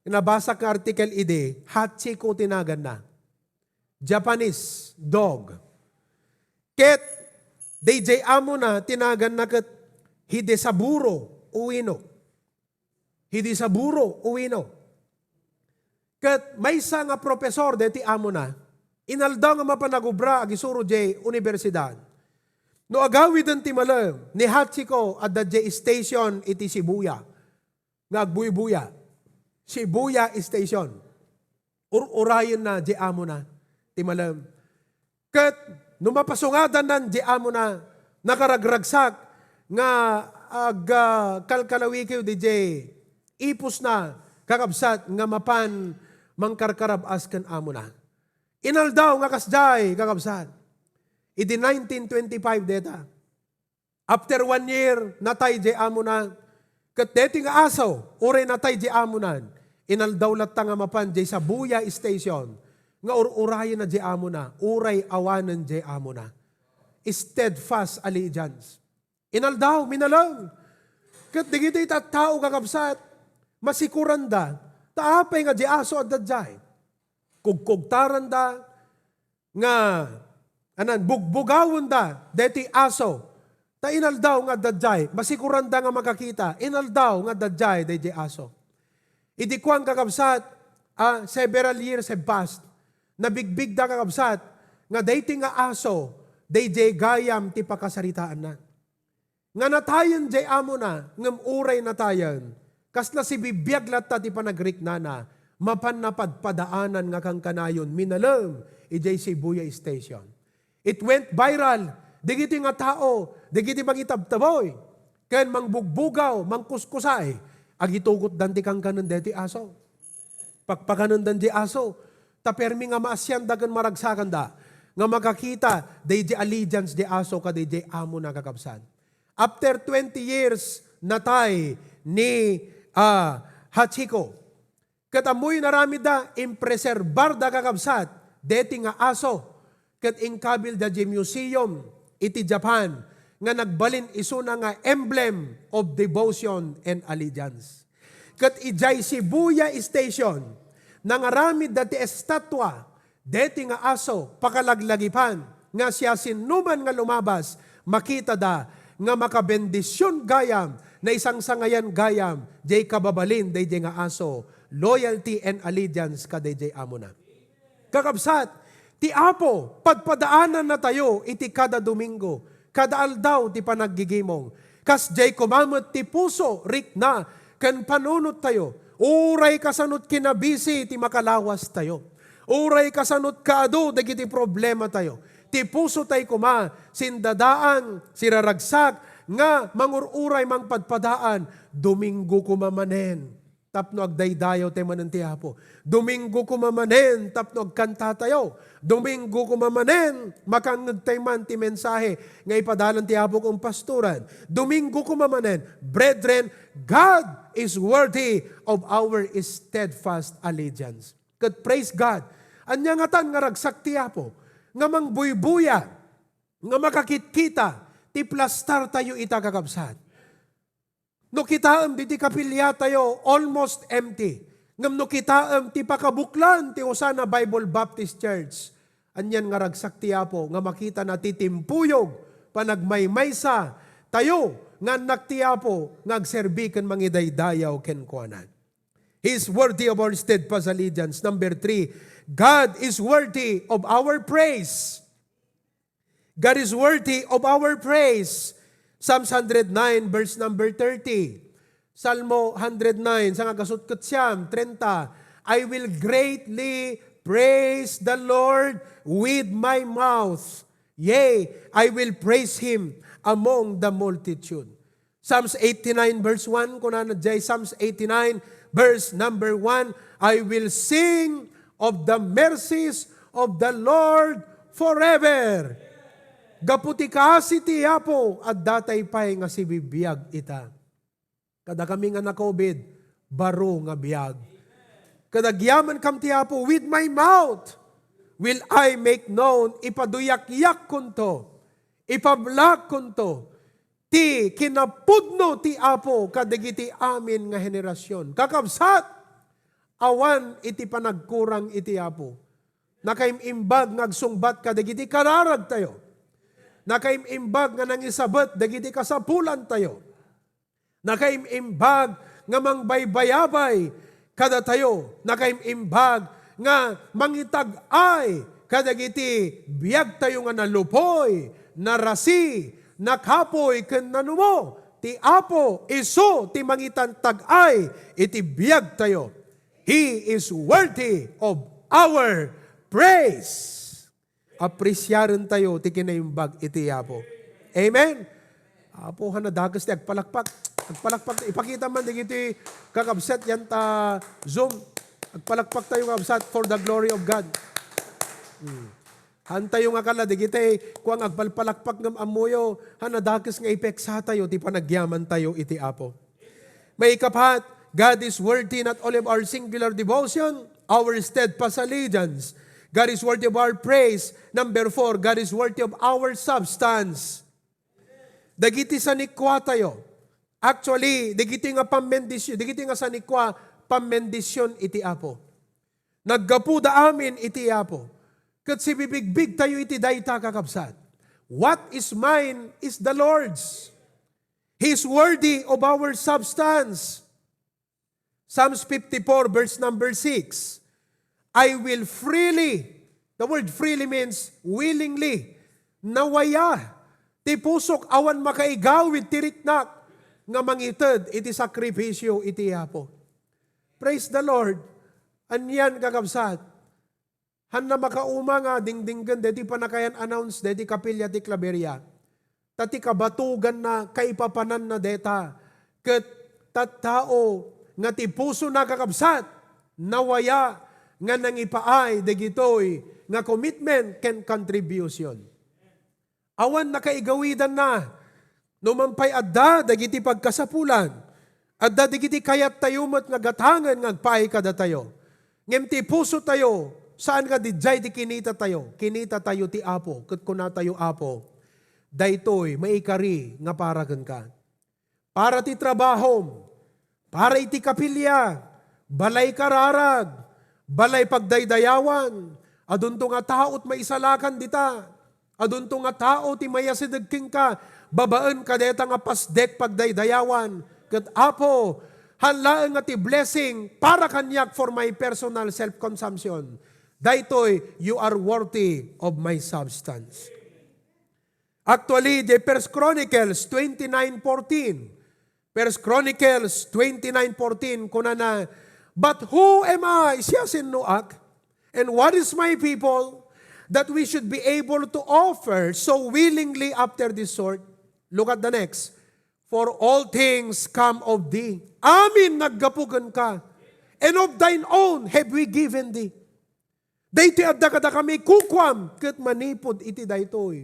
nabasak nga article idi, Hachiko ti naganna. Japanese dog. Ket daydiay amona ti naganna ket Hidesaburo Ueno. Hidesaburo Ueno. Ket maysa nga professor deti amona, inaldaw nga mapan nagubra agisuro diay universidad. No agawiden ti malem ni Hachiko, adda diay station iti Shibuya nga agbuybuya. Shibuya Station. Ur-urayenna diay amona ti malem. Ket no mapasungadannan diay amona, nakaragragsak nga ag-, ah, kalkalawikiw diay ipusna, kakabsat, nga mapan mangkarkarab-as ken amona. Inaldaw nga kasdiay, kakabsat. Idi nineteen twenty-five deta. After one year, natay diay amona. Ket deti nga aso, uray natay diay amona, inaldaw latta nga mapan diay Shibuya Station nga ur-urayenna diay amona, uray awanen diay amona. Steadfast allegiance. Inaldaw, minalem. Ket dagiti tattao, kakabsat, masikuranda, ta apay nga diay aso adda diay. Kugkugtaranda, nga, anan, bugbugawenda deti aso. Ta inaldaw nga adda diay, masikuranda nga makakita, inaldaw nga adda diay daydiay aso. Idi kuan, kakabsat, ah, several years have passed. Nabigbigda, kakabsat, nga daytoy nga aso, daydiay gayam ti pakasaritaanna. Nga natayen diay amona, ngem uray natayen, kasla sibibiag latta ti panagriknana, mapan napadpadaanan nga kankanayon, minalem idiay Shibuya Station. It went viral, dagiti nga tao, dagiti mangitabtaboy, ken mangbugbugaw, mangkuskusay, agitugotdan ti kankanen deti aso. Pakpakanendan diay aso, ta permi nga maasianda ken maragsakanda nga makakita daydiay allegiance diay aso kadaydiay amona, kakabsat. After twenty years, natay ni, ah, Hachiko. Ket ammoyo inaramidda, impreserbarda, kakabsat, deti nga aso. Ket inkabilda diay museum iti Japan nga nagbalin isuna nga emblem of devotion and allegiance. Ket idiay Shibuya Station, nangaramidda ti estatua deti nga aso, pakalaglagipan, nga siasinoman nga lumabas, makitada nga makabendision gayam, naisangsangayan gayam, diay kababalin daydiay nga aso, loyalty and allegiance kadaydiay amona. Kakabsat, ti Apo, padpadaanannatayo iti kada Domingo, kada aldaw ti panaggigimong. Kasdiay koma met ti puso, rikna, ken panunottayo. Uray kasanot kinabisi ti makalawastayo. Uray kasanot kaadu dagiti problematayo. Ti pusotay koma, sindadaan, siraragsak, nga mangur-uray mangpadpadaan, Domingo koma manen. Tapno agdaydayawtay manen ti Apo. Domingo koma manen tapno agkantatayo. Domingo koma manen, makangngegtay man ti mensahe nga ipadalan ti Apo ken pastoran. Domingo koma manen, brethren, God is worthy of our steadfast allegiance. Ket praise God, ania ngatan nga ragsak ti Apo nga mangbuybuya, nga makakitkita ti plastartayo ita, kakabsat. No kitaem diti kapiliatayo, almost empty. Ngem no kitaem ti pakabuklan ti Hosanna Bible Baptist Church, anian nga ragsak ti Apo nga makitana ti timpuyog, panagmaymaysa tayo nga annak ti Apo nga agserbi ken mangidaydayaw kenkuana. He is worthy of our steadfast allegiance. Number three, God is worthy of our praise. God is worthy of our praise. Psalms one hundred nine, verse number thirty. Salmo one hundred nine, sangagasu ket siam, treinta, "I will greatly praise the Lord with my mouth. Yea, I will praise him among the multitude." Psalms eighty-nine verse one, kunana diay Psalms eighty-nine verse number one, "I will sing of the mercies of the Lord forever." Gapu ti kaasi ti Apo, adda tay pay nga sibibiag ita. Kadakami nga na-covid, baro nga biag. Ket agyamankam ti Apo, "With my mouth will I make known," ipaduyakkunto, ipablakkunto ti kinapudno ti Apo kadagiti amin nga henerasion. Kakabsat, awan iti panagkurang iti Apo. Nakaim-imbag nga agsungbat kadagiti kararagtayo. Nakaim-imbag nga nangisabet dagiti kasapulantayo. Nakaim-imbag nga mangbaybayabay kadatayo. Nakaim-imbag nga mangitag-ay kadagiti biagtayo nga nalupoy, narasi, nakapuy, ken nanumo. Ti Apo isu ti mangitantag-ay iti biagtayo. He is worthy of our praise. Apresiarentayo ti kinaimbag iti Apo. Amen? Apo, han nadakes ti agpalakpak. Agpalakpak. Ipakita man dagiti kakabsat yan ta Zoom. Agpalakpak tayo, kakabsat, for the glory of God. Hmm. Hantayo nga kala, dagiti kuang agpalpalakpak ngem ammoyo, han nadakes nga ipeksa tayo ti panagyaman tayo iti Apo. Maikapat, God is worthy not only of our singular devotion, our steadfast allegiance. God is worthy of our praise. Number four, God is worthy of our substance. Dagiti sanikua tayo. Actually, dagiti nga pammendision, dagiti nga sanikua, pammendision iti Apo. Naggapuda amin iti Apo. Ket sibibigbig tayo iti dayta, kakabsat. What is mine is the Lord's. He is worthy of our substance. Psalms fifty-four, verse number six, "I will freely," the word freely means willingly, "nawaya ti pusok awan makaigawid ti riknak nga mangited iti sakripisio iti Apo." Praise the Lord. Anian, kakabsat? Hanna makauma nga dingdinggen deti pannakayan-announce deti kapilya ti Claveria. Ta ti kabatoganna, kaipapananna deta, ket tattao nga ti pusona, kakabsat, nawaya nga nangipaay dagitoy nga commitment ken contribution. Awan nakaigawidanna. No man pay adda dagiti pagkasapulan, adda dagiti kayattayo met nga gatangen nga agpaay kadatayo. Ngem ti pusotayo, saan nga didiay ti kinitatayo. Kinitatayo ti Apo, ket kunatayo, "Apo, daytoy maikari nga para kenka." Para ti trabahom, para iti kapilya, balay kararag, balay pagdaydayawan, adunto nga tao ti maisalakan dita, adunto nga tao ti mayasideg kenka, babaen kadeta nga pasdek pagdaydayawan, ket Apo, han laeng nga ti blessing para kaniak for my personal self-consumption. Daytoy, you are worthy of my substance. Actually, the First Chronicles twenty-nine fourteen. First Chronicles twenty-nine fourteen, kunana, "But who am I?" Siasinoak? "And what is my people that we should be able to offer so willingly after this sort?" Look at the next. "For all things come of thee." Amin naggapu kenka. "And of thine own have we given thee." Daytoy adda kadakami kukuam, ket manipud iti daytoy,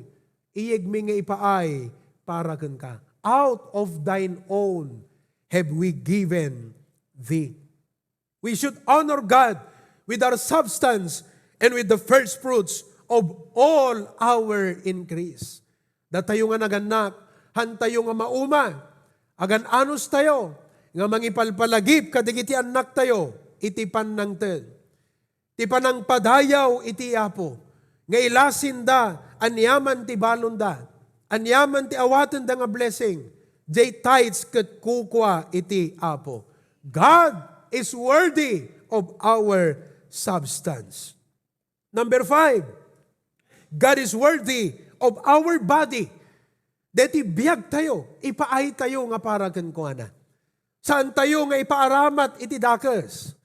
iyegmi nga ipaay para kenka. "Out of thine own have we given thee." We should honor God with our substance and with the first fruits of all our increase. Datayo nga nagannak, hantayo nga mauma, agan-anos tayo, nga mangipalpalagip kadagiti annaktayo iti pannangted. Ti panangpadayaw iti Apo, nga ilasinda aniaman ti balonda, aniaman ti awatenda nga blessing, jay tithes ket kukua iti Apo. God is worthy of our substance. Number five, God is worthy of our body. Deti biag tayo, ipaay tayo nga para kenkuana. Saan tayo nga ipaaramat iti dakes?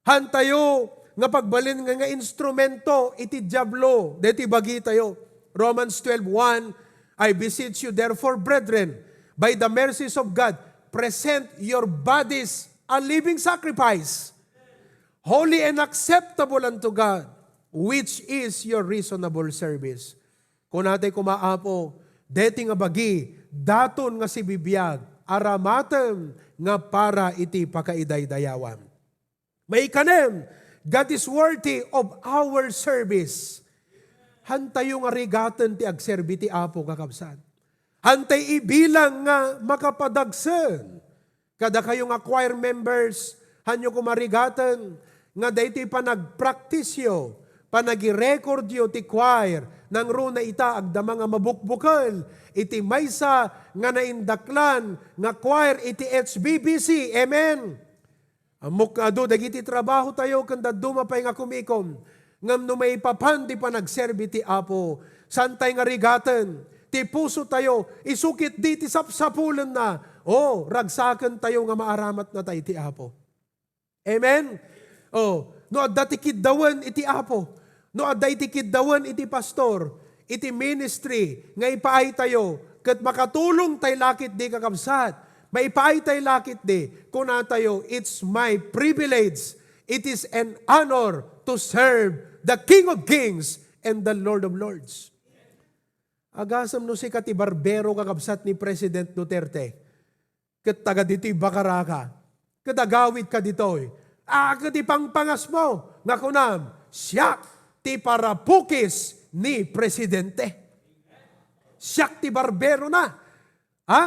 Han tayo nga pagbalin nga, nga instrumento iti Diablo, deti bagi tayo. Romans twelve one, "I beseech you therefore, brethren, by the mercies of God, present your bodies a living sacrifice, holy and acceptable unto God, which is your reasonable service." Kunatay kuma, Apo, deti nga bagi, daton nga sibibiag, aramatem nga para iti pakaidaydayawam. Maikanem, God is worthy of our service. Han tayo nga rigaten ti agserbi ti Apo, kakabsat. Han tay ibilang nga makapadagsen. Kadakayo nga choir members, hanyo kuma rigaten nga daytoy panagpraktisyo, panagirekordyo ti choir, nangruna ita agdama nga mabukbukel iti maysa nga naindaklan nga choir iti H B B C. Amen. Ammok nga adu dagiti trabaho tayo ken dadduma pay nga kumikom. Ngem no maipapan ti panagserbi ti Apo, saan tay nga rigaten ti puso tayo, isu ketdi ti sapsapulenna. O, ragsaken tayo nga maaramatna tay ti Apo. Amen? O, no adda ti kiddawen iti Apo, no adda iti kiddawen iti pastor, iti ministry nga ipaay tayo, ket makatulong tay laketdi, kakabsat, maipaay tay laketdi, kuna tayo, "It's my privilege. It is an honor to serve the King of Kings and the Lord of Lords." Agasem no sika ti barbero, kakabsat, ni President Duterte, ket taga ditoy Bacarraca, ket agawidka ditoy, a, ket ipangpangasmo nga kunam, "Siak ti parapukis ni Presidente. Siak ti barberona." Ha?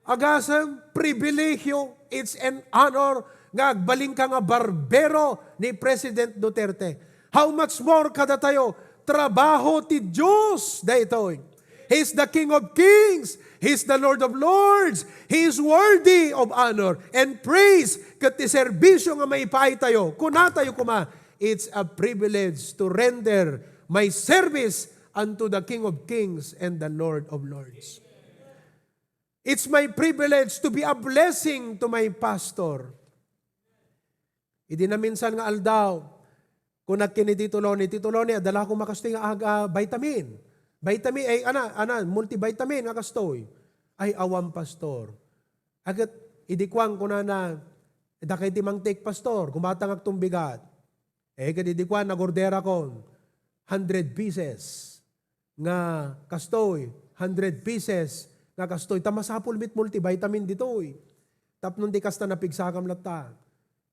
Agasem, pribilehiyo, it's an honor nga agbalinka nga barbero ni President Duterte. How much more kadatayo? Trabaho ti Dios daytoy. He is the King of Kings. He is the Lord of Lords. He is worthy of honor and praise. Ket ti serbisyo nga maipaay tayo, kuna tayo kuma, "It's a privilege to render my service unto the King of Kings and the Lord of Lords." It's my privilege to be a blessing to my pastor. Idi naminsan nga aldaw, kunak ken ni Tito Loni, "Tito Loni, adda la koma kastoy nga ag-, ah, vitamin. Vitamin, ay, ana, ana, multivitamin nga kastoy." "Ay, awan, Pastor." Aket, idi kuan, kunana, "Dakay ti mangtik, Pastor, gumatangak ton bigat." Eh, ket idi kuan, nagorderakon, hundred pieces nga kastoy, hundred pieces nga kastoy, ta masapul met multivitamin ditoy. Tapno ti kasta, napigsakam latta.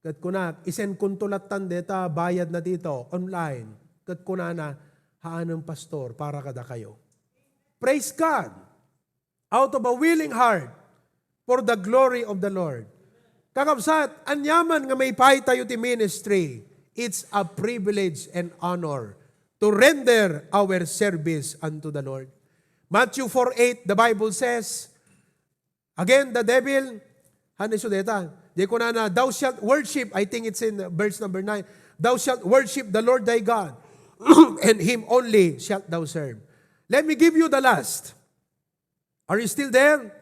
Ket kunak, "I-send konto lattan deta bayad na dito, online." Ket kunana, "Haanen, Pastor, para kadakayo." Praise God! Out of a willing heart for the glory of the Lord. Kakabsat, aniaman nga maipaay tayo ti ministry, it's a privilege and honor to render our service unto the Lord. Matthew four eight, the Bible says, again, the devil, han isu deta, di kunana, "Thou shalt worship," I think it's in verse number nine, "Thou shalt worship the Lord thy God, and him only shalt thou serve." Let me give you the last. Are you still there?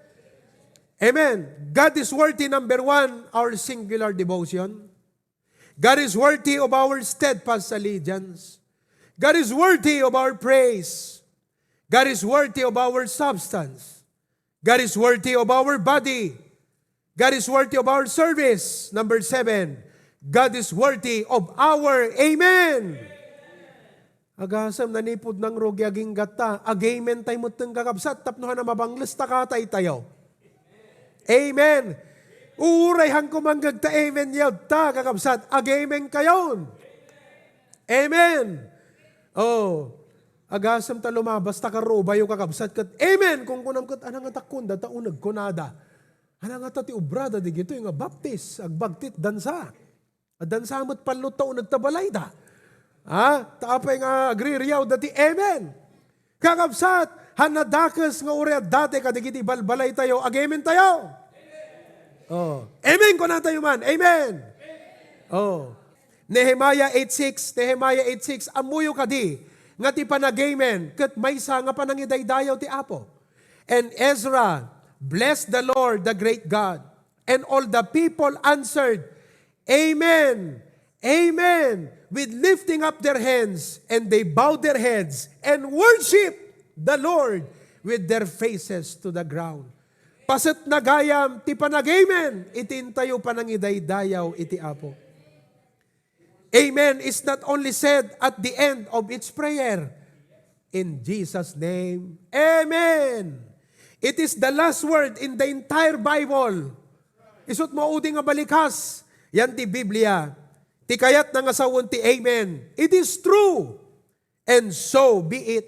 Amen. God is worthy, number one, our singular devotion. God is worthy of our steadfast allegiance. God is worthy of our praise. God is worthy of our substance. God is worthy of our body. God is worthy of our service. Number seven, God is worthy of our amen. Agasem, nanipud nangrugi aginggatta. Agamen tay metten, kakabsat, tapno hana mabanglesta katay tayo. Amen. Uray han kumanggag ta amen yadta, kakabsat. Agamen kayon. Amen. Oh. Agasem ta lumabas ta karubayo, kakabsat, ket amen. Kunkunam ket, "Ana nga takkon data uneg kunada? Ana nga ta ti obrada digitoy nga baptis, agbagtit, dansa?" Dansa met pallo ta uneg ta balayda. Ha? Ta apay nga agririaw dati amen. Kakabsat, han nadakes nga uray adda tay kadagiti balbalay tayo, agamen tayo. Oh. Amen, kuna tayo man. Amen. Oh. Nehemiah eight six, Nehemiah eight six, ammoyo kadi nga ti panag-amen ket maysa nga panangidaydayaw ti Apo. And Ezra blessed the Lord, the great God. And all the people answered, "Amen, amen," with lifting up their hands, and they bowed their heads and worshiped the Lord with their faces to the ground. Paset na gayam ti panag-amen iti intayo panangidaydayaw iti Apo. Amen is not only said at the end of each prayer. In Jesus' name, amen. It is the last word in the entire Bible. Isut' mo udi nga balikas, yan ti Biblia. Ti kayatna nga sawen ti amen. It is true. And so be it.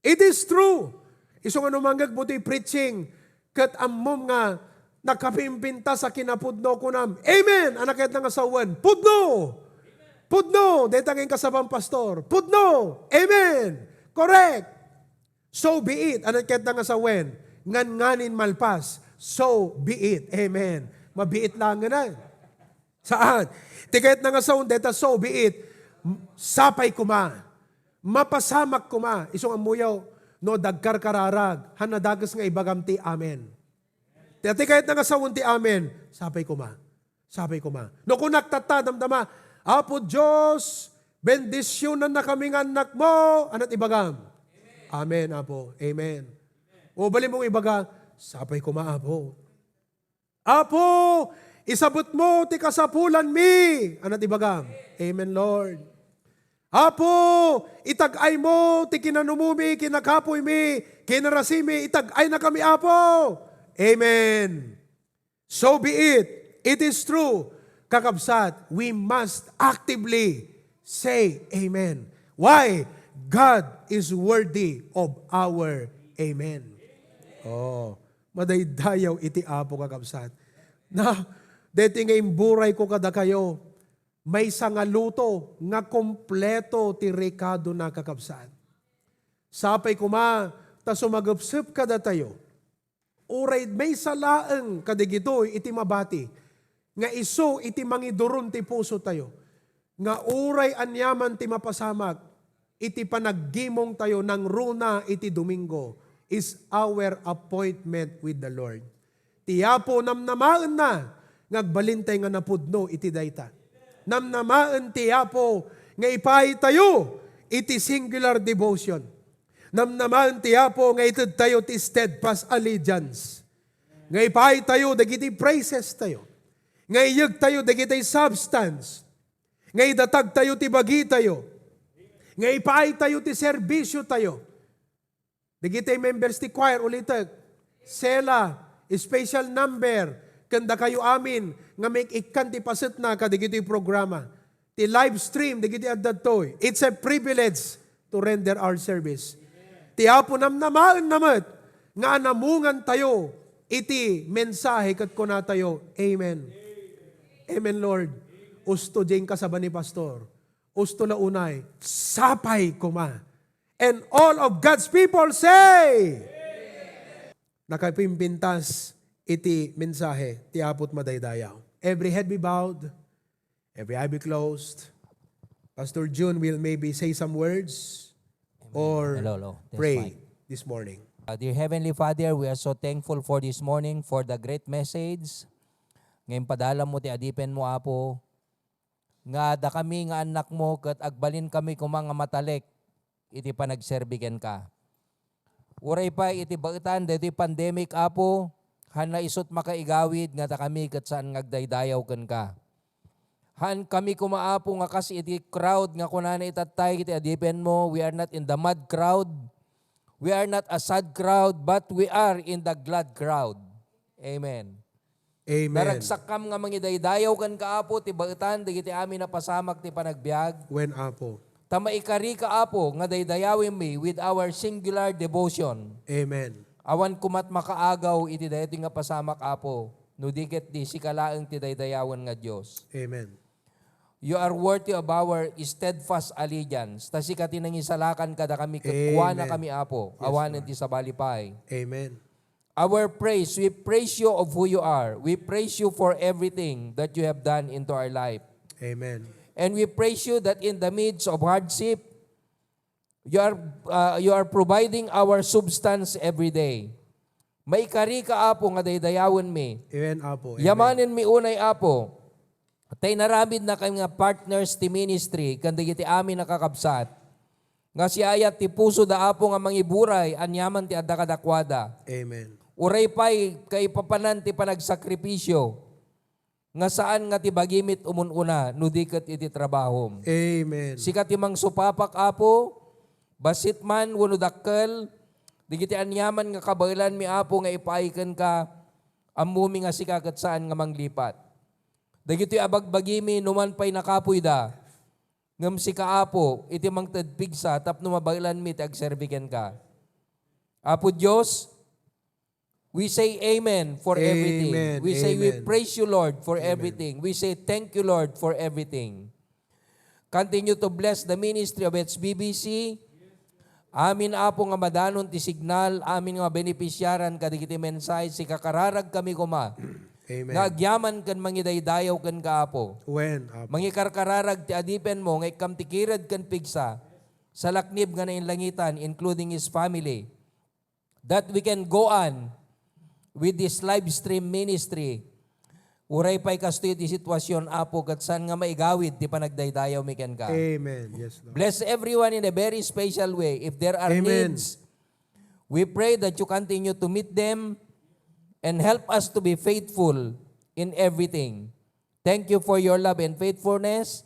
It is true. Isu nga no mangngeg mo ti preaching, ket ammom nga nakapimpintas a kinapudno, kunam, "Amen!" Ania kayatna nga sawen? Pudno! Pudno! Dayta nga inkasaba, pastor. Pudno! Amen! Correct! So be it. Ania kayatna nga sawen? Ngan-nganin malpas. So be it. Amen. Mabiit laengen. Saan? Ti kayatna nga sawen dayta, "So be it." M-, sapay koma. Mapasamak koma. Isu nga ammoyo, no dagkarkararag, han nadakes nga ibagam ti amen. Ti, ti kayatna nga sawen ti amen, sapay koma. Sapay koma. No kunak tatta, damdama, "Apo Dios, bendisionannakami nga annakmo." Ania ti ibagam? "Amen, Apo. Amen." O, bali mo nga ibaga, "Sapay koma, Apo." "Apo, isabutmo ti kasapulanmi." Ania ti ibagam? "Amen, Lord." "Apo, itag-aymo ti kinanumumi, kinakapuymi, kinarasimi, itag-aynakami, Apo." Amen. So be it. It is true. Kakabsat, we must actively say amen. Why? God is worthy of our amen. Oh. Madaydayaw iti Apo, kakabsat. Na, deti nga imburay ko kadakayo, maysa nga luto nga kompleto ti rekadona, kakabsat. Sapay koma ta sumagepsep kadatayo, uray maysa laeng kadagitoy iti mabati nga isu iti mangiduron ti pusotayo, nga uray aniaman ti mapasamak, iti panaggimongtayo nangruna iti Domingo is our appointment with the Lord. Ti Apo namnamaenna nga agbalintay nga napudno iti dayta. Namnamaen ti Apo nga ipaaytayo iti singular devotion. Namnamaen ti Apo nga itedtayo ti steadfast allegiance. Nga ipaaytayo dagiti praises tayo. Nga iyegtayo dagiti substance. Nga idatagtayo ti bagitayo. Nga ipaaytayo ti serbisyotayo. Dagiti members ti choir, ulitek, sela, special number, ken dakayo amin nga maik-ikkan ti pasetna kadagiti programa. Ti live stream, dagiti adda ditoy. It's a privilege to render our service. Ti Apo namnamaenna met nga anamungantayo iti mensahe ket kunatayo, "Amen." Amen, Lord. Usto diay inkasaba ni Pastor. Usto la unay, sapay koma. And all of God's people say, nakapimpintas iti mensahe ti Apo ti madaydayaw. Every head be bowed, every eye be closed. Pastor Jun will maybe say some words or Hello, hello. Test pray mic. This morning. Uh, dear Heavenly Father, we are so thankful for this morning, for the great message. Nga impadalam mo ti adipen mo, Apo, nga dakami nga annakmo ket agbalinkami koma nga matalek iti panagserbi kenka. Uray pay iti baetan daytoy pandemic, Apo, hanna isut' makaigawid nga dakami ket saan nga agdaydayaw kenka. Haankami koma, Apo, nga kas iti crowd nga kunana itattay iti adipenmo, "We are not in the mad crowd, we are not a sad crowd, but we are in the glad crowd." Amen. Amen. Naragsakkam nga mangidaydayaw kenka, Apo, ti baetan dagiti amin a pasamak ti panagbiag. Wen, Apo. Ta maikarika, Apo, nga daydayawimmi with our singular devotion. Amen. Awan komat makaagaw iti daytoy nga pasamak, Apo, no di ket di sika laeng ti daydayawen nga Dios. Amen. You are worthy of our steadfast allegiance. Ta sika ti nangisalakan kadakami ket Amen. Kuanakami, Apo, Yes, awanen Lord. Ti sabali pay. Amen. our praise. We praise you of who you are. We praise you for everything that you have done into our life. Amen. And we praise you that in the midst of hardship, you are, uh, you are providing our substance every day. Maikari ka, Apo, nga daydayawen mi. Amen, Apo. Amen. Yamanen mi unay, Apo. Tay naramid na kami nga partners ti ministry, ken dagiti amin a kakabsat. Nga siayat ti puso da, Apo, nga mangiburay, aniaman ti adda kadakuada. Amen. Uray pay kaipapanan ti panagsakripisyo, nga saan nga ti bagimit umun-una, no di ket iti trabahom. Amen. Sika ti mangsupapak, Apo, bassit man wenno dakkel, dagiti aniaman nga kabaelanmi, Apo, nga ipaay kenka, ammomi nga sika ket saan nga manglipat. Dagitoy a bagbagimi, numan pay nakapuyda, ngem sika, Apo, iti mangted pigsa tapno mabaelanmi ti agserbi kenka. Apo Dios, we say amen for everything. Amen. We say we Amen. Praise you, Lord, for everything. We say thank you, Lord, for everything. Continue to bless the ministry of H B B C. Amin, Apo, nga madanon ti signal, amin nga benepisyaran kadagiti mensahe, sika kararag kami koma. Amen. Nga agyaman ken mangidaydayaw kenka, Apo. Wen, Apo. Mangikarkararag ti adipenmo nga ikkam ti kired ken pigsa, salaknib nga nainlangitan, including his family, that we can go on with this live stream ministry. Uray pay kastoy ti sitwasyon, Apo, ket saan nga maigawid ti panagdaydayawmi kenka. Amen. Yes, Lord. Bless everyone in a very special way. If there are Amen. needs, we pray that you continue to meet them and help us to be faithful in everything. Thank you for your love and faithfulness.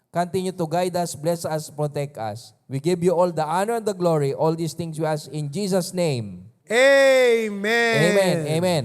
Continue to guide us, bless us, protect us. We give you all the honor and the glory. All these things we ask in Jesus' name. Amen. Amen. Amen.